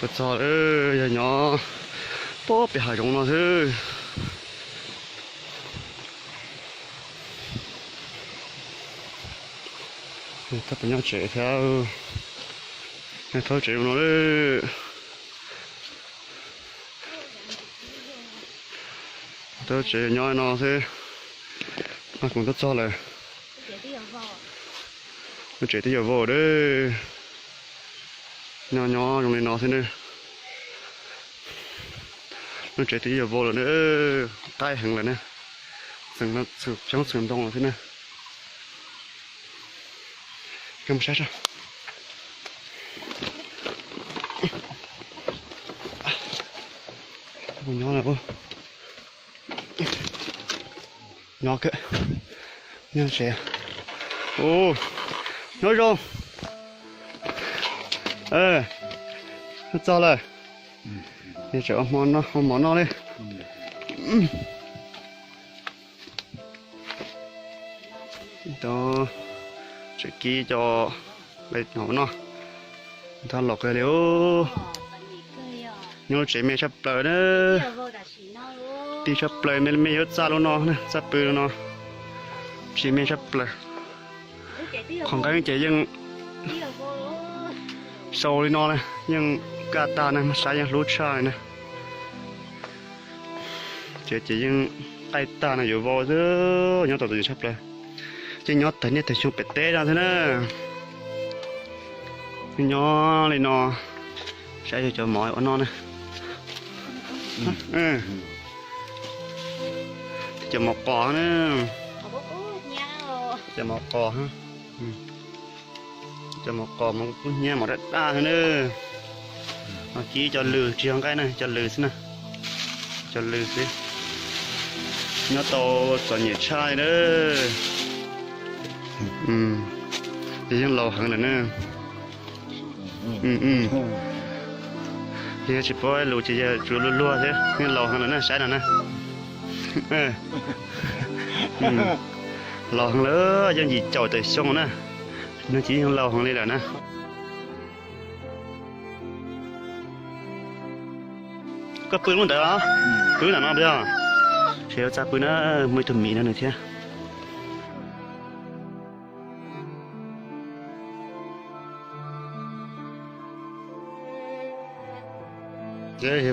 Txog lawm, yog nyob pem hav zoov no xwb. Tab tom nyob tsev thiab, nyob thaub tsev no lawm. Thaub tsev nyob no xwb, mas kuv twb txog lawm. Lub tsev twb yuav vau lawm. Nyob nyob zoo li no xwb ne. Lub tsev twb yuav vau lawm na, qaij heev lawm na, txheem xyoob txheem ntoo lawm xwb na. Koj mus saib saib. Nyob, nyob, nyob tsev. Nyob zoo. Txog lawm. Tseem ua hmo noj li. Tseem kib cov nqaij no noj. Thab laus kawg li. Nyob lub tsev me tshaj plaws na. Tij tshaj plaws, me me yuav txaj lub no, txaj pw lub no. Tsev me tshaj plaws. Qhov nqeeb ces yeej sau li no na, yeej kaj tag na, saib yeej hlub tshaj li na. Tsev ces yeej qaij tag no yuav vau xwb, nyob tau txom nyem tshaj plaws. Yeej nyob tag niaj tag xyoo pem teb no xwb na. Nyob li no, saib yog cov mov ua noj na. Cov mov qos na. Cov mov qos, cov mov qos mov kub hnyiab mov daj daj xwb na. Kib cov lws tsis yog nqaij na, cov lws xwb na. Cov lws xwb. Nyob tau txom nyem tshaj li na. Ces yeej laus heev lawm na. Ces yog tsis paub lus ces yog tsuas luag luag thiab, yeej laus heev lawm na, saib no na. Laus heev lawm, yeej yim caum tawm xyoo na. No ces yeej laus heev li lawm na. Koj pw lub ntawd os? Pw ntawm no pw os? Tsis txaj pw na, muaj ib tug miv no nws thiab.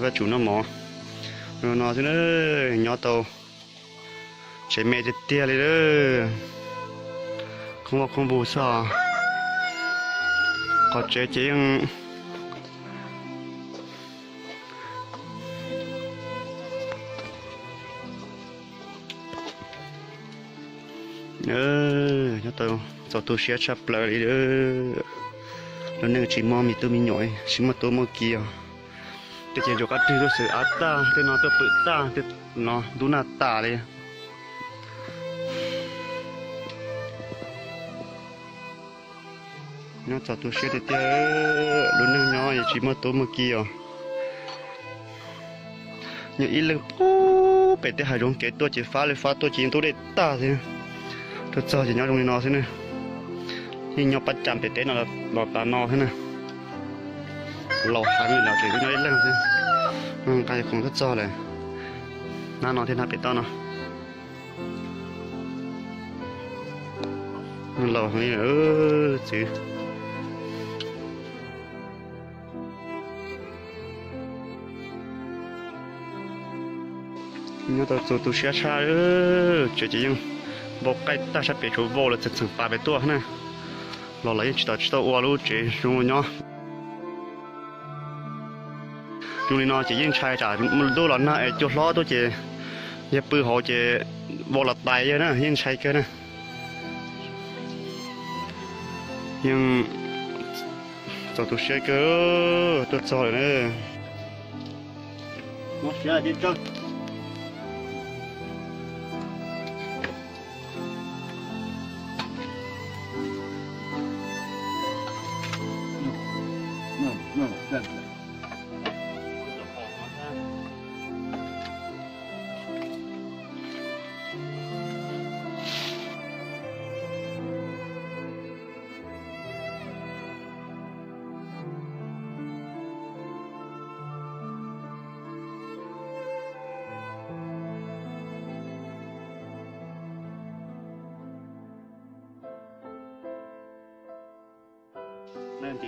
Vaj tsum noj mov no xwb na, nyob tau tsev me tiag tiag li lawm. Khoob vaj khoob npug xwb. Qhov tsev ces yeej nyob tau txaus tu siab tshaj plaws li. Lub neej tsis muaj me tub me nyuam, tsis muaj tub muaj ki os. Tej ces ntsuas qab rwg tuaj xwm av tag, tej no tuaj pwm tag, tej no ntub nag tas li. Nyob txaus tu siab tiag tiag, lub neej nyob es tsis muaj tub muaj ki os. Nyob ib leeg pem tej hav zoov kev tuaj ces fab li fab tuaj ces yeej ntub dej tag xwb. Tuaj txog ces nyob zoo li no xwb ne. Yeej nyob pab cas pem teb no los tas no xwb na. Laus heev li los tseem nyob ib leeg xwb. Nqa khoom tuaj txog lawm. Hnab no thiab hnab pem toj no. Laus heev li txiv. Nyob tau txaus tu siab tshaj, tsev ces yeej vau qaij tag, sab pem tsuas vau lawm txheem txheem pas pem tuaj na. Los los yeej tsis tau tsis tau ua lub tsev zoo nyob. Zoo li no ces yeej ntshai tsam ntuj los nag es cua hlob tuaj ces yog pw hauv ces vau los tais yawg na, yeej ntshai kawg na. Yeej txaus tu siab kawg, tuaj txog lawm na.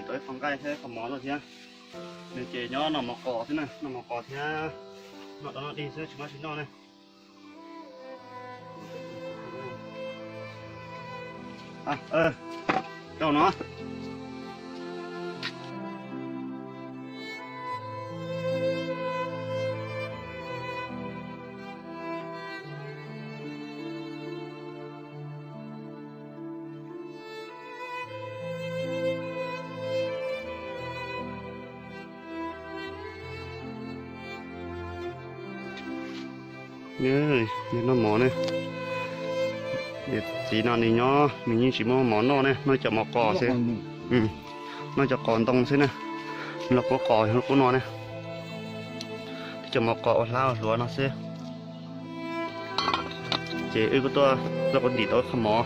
Tau ib qho nqaij thiab qho mov tuaj thiab. Nws ces nyob noj mov qos xwb na, noj mov qos thiab noj dog noj dig xwb tsis muaj dab tsi noj na. Rau no. Noj mov ne, niam txiv no nws nyob nws yeej tsis muaj mov noj ne, noj cov mov qos xwb. Noj cov qos ntoo xwb na, los kuv qos kuv no ne. Cov mov qos ua hlab ua hluav no xwb. Ces wb kuj tuaj, tuaj kuv ntim tau ib qho mov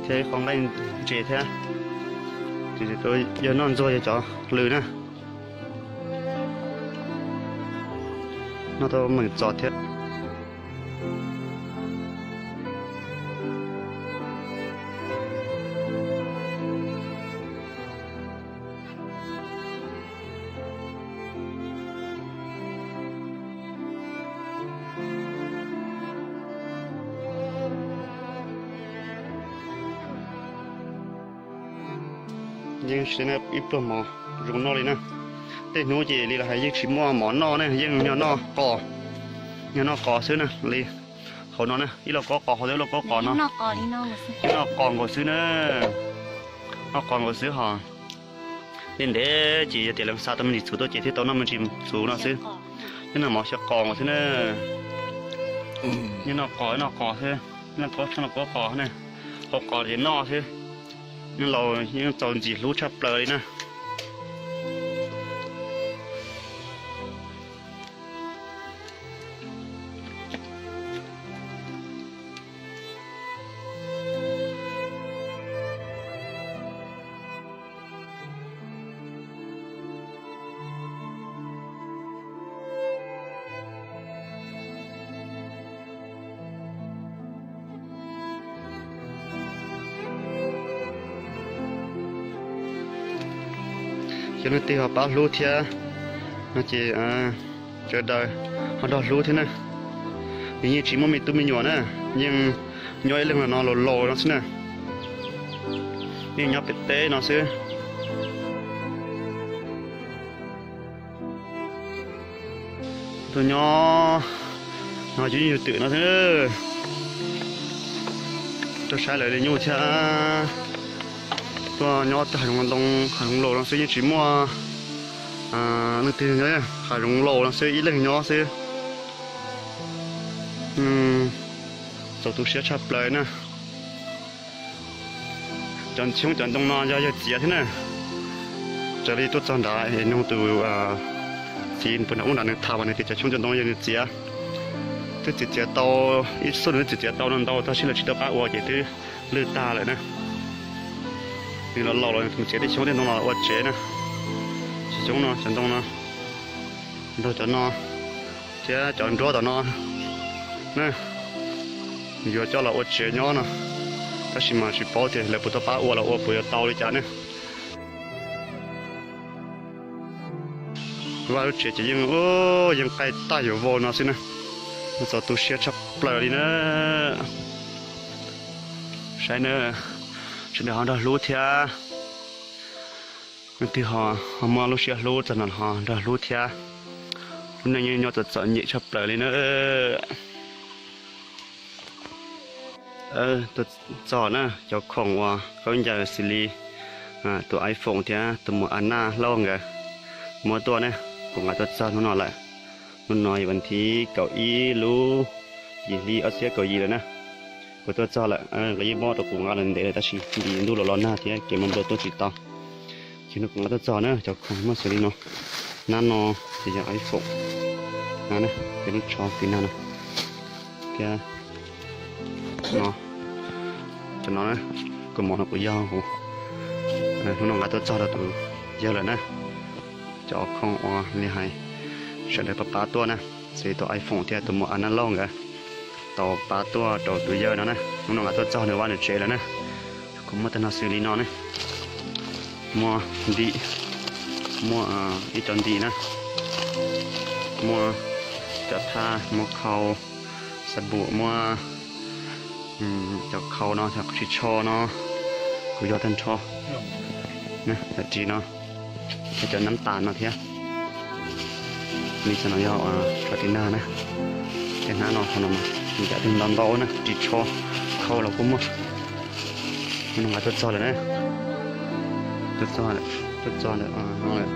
thiab ib qho nqaij ntses thiab. Ces yog noj ntxuag yog cov lws na. Noj tau meem txom thiab. Yeej tsis ib pluag mov zoo noj li na. Tej hnub ces li los hais yeej tsis muaj mov noj ne, yeej yog noj qos, yog noj qos xwb na li. Hauv no na, ib lauj kaub qos, hauv ib lauj kaub qos no. Noj qos nkaus xwb na, noj qos nkaus xwb hos. Ntev ntev ces yog tias leej xa tau me ntsis txhuv tuaj ces thiaj tau noj me ntsis txhuv no xwb. Yeej noj mov xyaw qos nkaus xwb na. Yeej noj qos noj qos xwb, noj kaub tshoob noj kaub qos ne, qos qos ces noj xwb. Yeej laus yeej txaus ntxim hlub tshaj plaws li na. Cov neeg twg ho pab hlub thiab no ces sawv daws ho nrog hlub thiab na. Nws yeej tsis muaj me tub me nyuam na, yeej nyob ib leeg los no laus laus no xwb na. Yeej nyob pem teb no xwb. Tuaj nyob no yus yeej yus twm no xwb. Tuaj saib lawv li nyuj thiab. Tuaj nyob tej hav zoov ntoo hav zoov laus no xwb yeej tsis muaj leej twg nyob, hav zoov laus no xwb ib leeg nyob xwb. Txaus tu siab tshaj plaws na. Cov xyoob cov ntoo no yog yawg txiav thiab na. Raws li tuaj txog nrad es nug tus txiv puag nram ub nrad nws tham nws tias cov xyoob cov ntoo yog nws txiav. Twb txiav txiav tau ib xub nws twb txiav txiav tau no ntau tab sis lawv tsis tau pab ua ces twb lwj tag lawm na. Nws los laus los nws txiav tej xyoob tej ntoo los ua tsev na. Cov xyoob no cov ntoo no, nrog cov no thiab cov nruab tom no na, yuav coj los ua tsev nyob no, tab sis mas tsis paub tias lawv puas tau pab ua los ua puas yuav tau li cas ne. Vaj lub tsev ces yeej, yeej qaij tag yuav vau no xwb na. Txaus tu siab tshaj plaws li na. Saib na, sawv daws ho nrog hlub thiab. Leej twg ho muaj lub siab hlub txog no ho nrog hlub thiab. Lub neej yeej nyob txom txom nyem tshaj plaws li na. Tuaj txog na, cov khoom uas khaub ncaws xws li tus iPhone thiab tus muam Ana Lauj nkawd muab tuaj ne, kuv nqa tuaj txog hnub no lawm. Hnub no yog vas thib kaum ib lub yim hli ob txhiab kaum yim lawm na. Kuv tuaj txog lawm, nkawd yeej muab rau kuv nqa los ntev lawm tab sis nti ntuj los los nag thiab kev muaj npua tuaj tsis tau. Ces hnub no kuv nqa tuaj txog na, cov khoom muaj xws li no, nab no ces yog iPhone, nab na, ces lub tsho tiv nag no thiab no, cov no, kua mov no kuv yog, hnub no nqa tuaj txog rau tus yawg lawm na. Cov khoom uas li hais sawv daws pab pab tuaj na, xws li tus iPhone thiab tus muam Ana Lauj nkawd tau pab tuaj rau tus yawg no na, hnub no nqa tuaj txog nws vaj nws tsev lawm na. Kuv muaj tag nrho xws li no ne. Muaj ntim, muaj ib co ntim na, muaj cov thaj, muaj khau, xab pum, muaj cov khau no, cov ris tsho no, kuv yog tag nrho. Cov ris no, cov nab tas no thiab. Li cov no yog cov ris nag na. Tej hnab no, qhov no mas nws cov ris ntau ntau na, ris tsho, khau los kuj muaj. Nws nqa tuaj txog lawm na. Tuaj txog, tuaj txog lawm no lawm.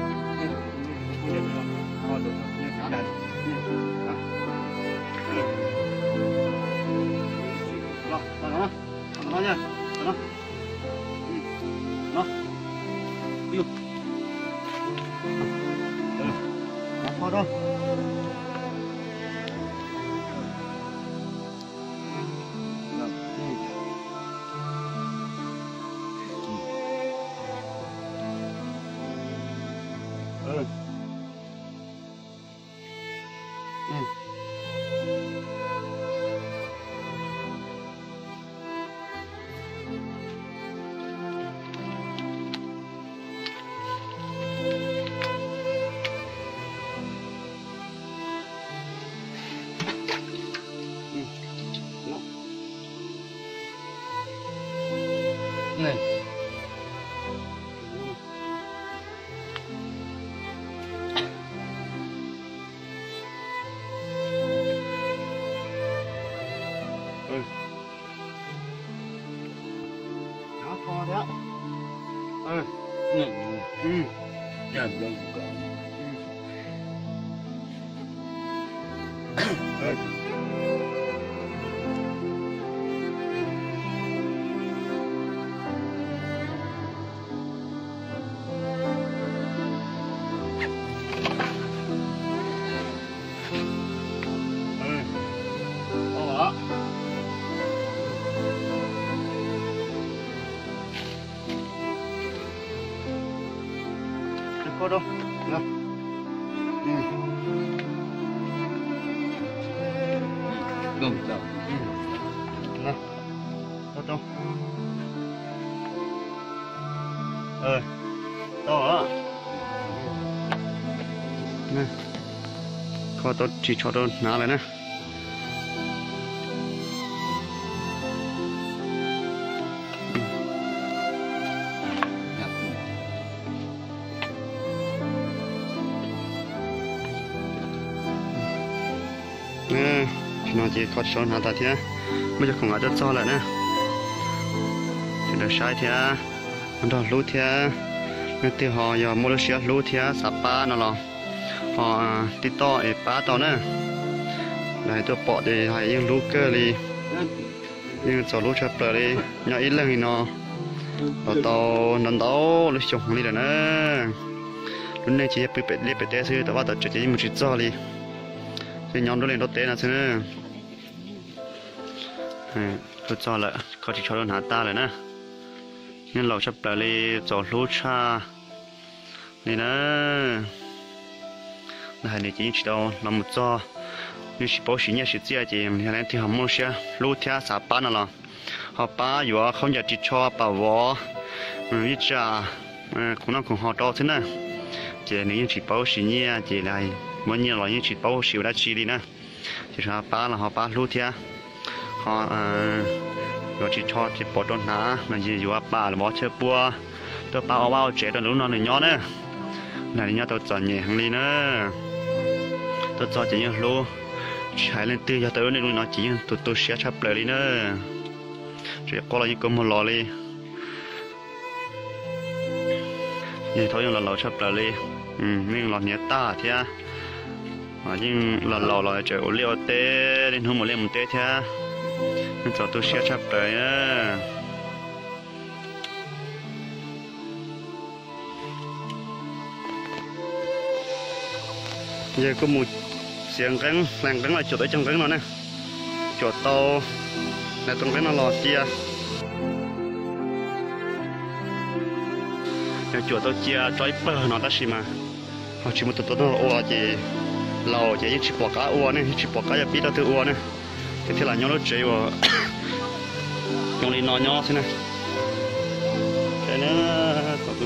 Kho tau ris tsho rau hnav lawm na. Tam sim no ces kho ris tsho hnav tas thiab, muaj cov khoom nqa tuaj txog lawm na. Sawv daws saib thiab, nrog hlub thiab. Leej twg ho yog muaj lub siab hlub thiab xav pab no los ho tib toj es pab tau na. Lawv hais tuaj pom ces hais yeej hlub kawg li. Yeej txaus hlub tshaj plaws li. Nyob ib leeg li no los tau ntau ntau lub xyoo li lawm na. Lub neej ces yog pw pem liaj pem teb xwb, tom vaj tom tsev ces yeej mus tsis txog li. Yeej nyob nruab liaj nruab teb no xwb na. Tuaj txog lawm, kho ris tsho rau hnav tag lawm na. Yeej laus tshaj plaws li, txaus hlub tshaj li na. Lawv hais nws ces yeej tsis tau los mus txog, yeej tsis paub siv nyiaj siv txiaj, ces yog leej twg ho muaj lub siab hlub thiab xav pab no los ho pab yuav khaub ncaws ris tsho pam vov, vij tsam, khoom noj khoom haus rau xwb na. Ces nws yeej tsis paub siv nyiaj, ces lawv muab nyiaj los yeej tsis paub siv ua dab tsi li na. Ces pab los ho pab hlub thiab, ho yuav ris tsho ces pov rau hnav los yog yuav pam vov chaw pua, tuaj pab ua vaj ua tsev rau lub no nws nyob na. Nws nyob tau txom nyem heev li na. Tuaj txog ces yeej hlub, tsis hais leej twg yog tau lub neej li no ces yeej tu tu siab tshaj plaws li na. Tsis quaj los yeej kua muag los li. Yog thaum yeej los laus tshaj plaws li, yeej los hniav tag thiab, yeej los laus los tseem ua liaj ua teb, niaj hnub mus liaj mus teb thiab, yeej txaus tu siab tshaj plaws. Yawg kuj mus txiav nqeeb, hlais nqeeb los cuam tau ib co nqeeb no na. Cuam tau, hlais tau nqeeb no los cia. Yog cuam tau cia tso ib pawg no tab sis mas ho tsis muaj tus tuaj noj los ua ces laus ces yeej tsis pom qab ua ne, yeej tsis pom qab yuav pib rau twg ua ne, ces thiaj los nyob lub tsev uas zoo li no nyob xwb na.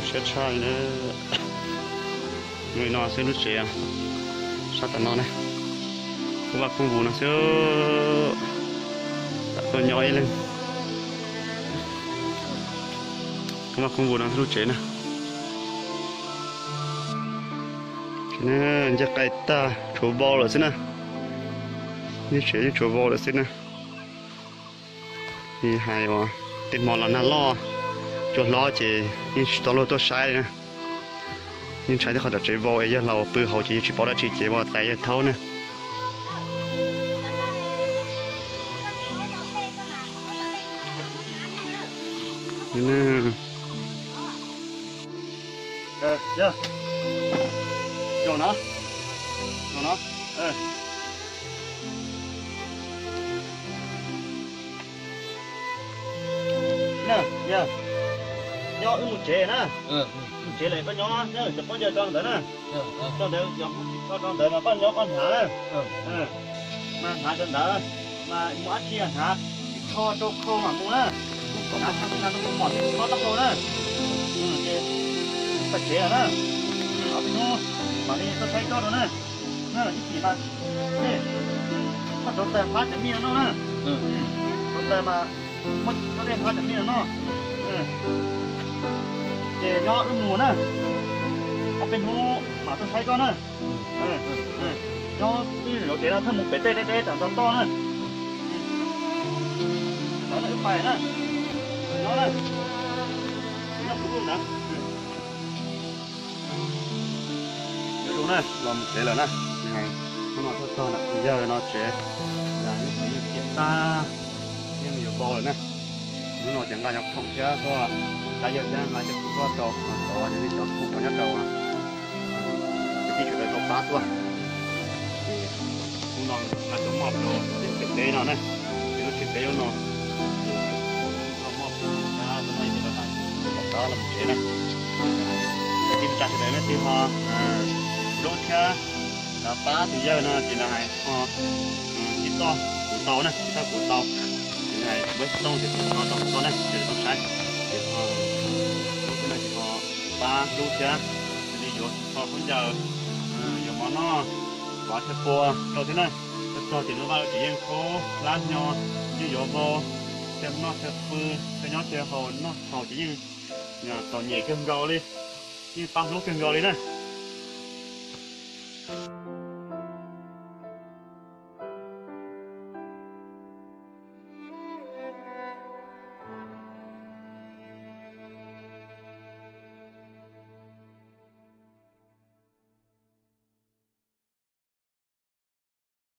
Siab tshaj li na. Li no xwb lub tsev, sab tom no na, koob vaj koob vus no xwb, tuaj nyob ib leeg. Koob vaj koob vus no xwb lub tsev na. Ncej qaij tag tshuav vau lawm xwb na. Ncej tsev yeej tshuav vau lawm xwb na. Hais uas tej hmo los nag loj, cua hlob ces yeej tsis tau luag tuaj saib li na. Yeej ntshai tej qhov tom tsev vau es yawg laus pw hauv ces yawg tsis paub dab tsi ces vau tais yawg thaub na. Nyob wb mus tsev na. Mus tsev lawm koj nyob na, cov pob ncaws tso ntawd na. Tso ntawd, tso rau ntawd mas koj nyob koj hnav na. Mas hnav cov ntawd, mas mus dab tsi hnav, tsis tho rau khau mam mus na. Mus kom mus tho rau khau na. Ces pais tsev lawm na. Ob peb hnub mam li tuaj saib koj rau na. Ib chim mas, koj rauv taws phab cov mij no noj na. Rauv taws mas muab cov dej phab cov mij no noj. Ces nyob wb mus na, ob peb hnub mam tuaj saib koj na. Nyob wb zaum tsev no thawj mus pem tej deb deb tam ntog toj na. Ntawd na wb pais na. Nyob na. Nyob kuv lub ntawd. Nyob zoo na, los mus tsev lawm na. Hnub no tuaj txog yawg no tsev, yawg txiv yawg txiv tag, yeej yuav vau lawm na. Hnub no ces nqa cov khoom thiab tuaj, tab yawg thiab nqa cov khoom tuaj rau tod, cov khoom rau nyob rau cov tij sawv daws tau pab tuaj. Ces hnub no nqa cov moj rau pem teb no na, pem lub tsev teb lub no. Ces ua moj rau no ces los tom qab los mus tsev na. Cov tij neej tsa sawv daws leej twg ho hlub thiab pab tus yawg no ces los hais ho txij toj kuv tau na, txij toj kuv tau. Ces hais npawb xov tooj ces kuv ho tau kuv tau na, ces tau saib. Ces ho hlub thiab no ces ho pab hlub thiab, li yuav txhua khaub ncaws, yuav mov noj, yuav chaw pua rau thiab na. Tuaj txog ces lub vaj lub tsev yeej khaub hlab nyo, yeej yuav vau, chaw noj chaw pw, chaw nyob chaw haus noj haus ces yeej txom nyem kawg nkaus li, yeej pab hlub kawg nkaus li na.